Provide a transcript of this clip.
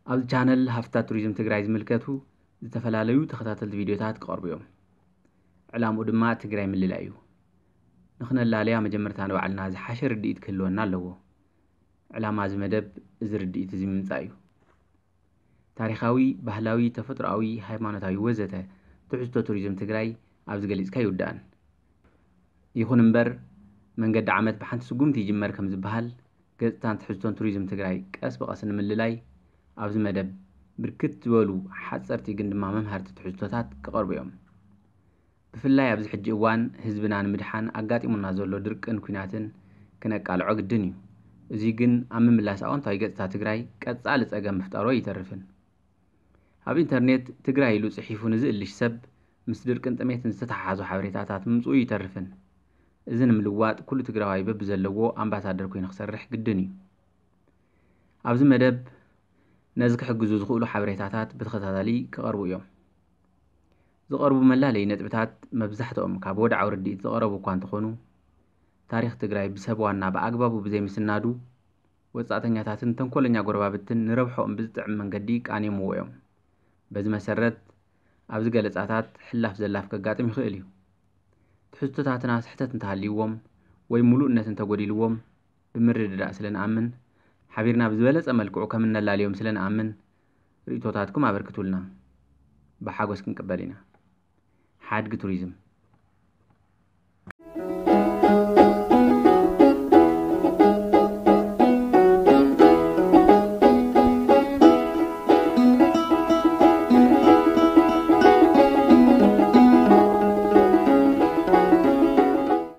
ኣብዚ ቻነል ሃፍትታት ቱሪዝም ትግራይ ዝምልከቱ ዝተፈላለዩ ተኸታተልቲ ቪድዮታት ክቐርቡ እዮም። ዕላምኡ ድማ ትግራይ ምልላይ እዩ። ንኽነላልያ መጀመርታ ንባዕልና ዝሓሸ ርድኢት ክህልወና ኣለዎ። ዕላማ እዚ መደብ እዚ ርድኢት እዚ ምምፃእ እዩ። ታሪኻዊ፣ ባህላዊ፣ ተፈጥሮኣዊ፣ ሃይማኖታዊ ወዘተ ትሕዝቶ ቱሪዝም ትግራይ ኣብዚ ገሊፅካ ኣይውዳእን። ይኹን እምበር መንገዲ ዓመት ብሓንቲ ስጉምቲ ይጅመር ከም ዝበሃል ገፅታን ትሕዝቶን ቱሪዝም ትግራይ ቀስ ብቐስ ንምልላይ ኣብዚ መደብ ብርክት ዝበሉ ሓፀርቲ ግን ድማ መምሃርቲ ትሕዝቶታት ክቐርቡ እዮም። ብፍላይ ኣብዚ ሕጂ እዋን ህዝብና ንምድሓን ኣጋጢሙና ዘሎ ድርቅን ኲናትን ክነቃልዖ ግድን እዩ። እዚ ግን ኣብ ምምላስ ኣወንታዊ ገፅታ ትግራይ ቀፃሊ ፀገም ምፍጣሩ ኣይተርፍን። ኣብ ኢንተርኔት ትግራይ ኢሉ ፅሒፉ ንዝእልሽ ሰብ ምስ ድርቅን ጥሜትን ዝተተሓሓዙ ሓበሬታታት ምምፅኡ ይተርፍን። እዚ ንምልዋጥ ኩሉ ትግራዋይ በብዘለዎ ኣምባሳደር ኮይኑ ክሰርሕ ግድን እዩ። ኣብዚ መደብ ነዚ ክሕግዙ ዝኽእሉ ሓበሬታታት ብተኸታታሊ ክቐርቡ እዮም። ዝቐርቡ መላለዪ ነጥብታት መብዛሕትኦም ካብ ወድዓዊ ርድኢት ዝቐረቡ እኳ እንተኾኑ፣ ታሪኽ ትግራይ ብሰብ ዋና ብኣግባቡ ብዘይምስናዱ፣ ወጻእተኛታትን ተንኮለኛ ጎረባብትን ንረብሖኦም ብዝጥዕም መንገዲ ቃንዮምዎ እዮም። በዚ መሰረት፣ ኣብዚ ገለጻታት ሕላፍ ዘላፍ ከጋጥም ይኽእል እዩ። ትሕዝቶታትና ስሕተት እንተሃልይዎም ወይ ምሉእነት እንተጎዲልዎም ብምርድዳእ ስለ ንኣምን፣ ሓቢርና ብዝበለጸ መልክዑ ከም እነላልዮም ስለ ንኣምን፣ ርእይቶታትኩም ኣበርክቱልና። ብሓጎስ ክንቅበል ኢና። ሓድጊ ቱሪዝም።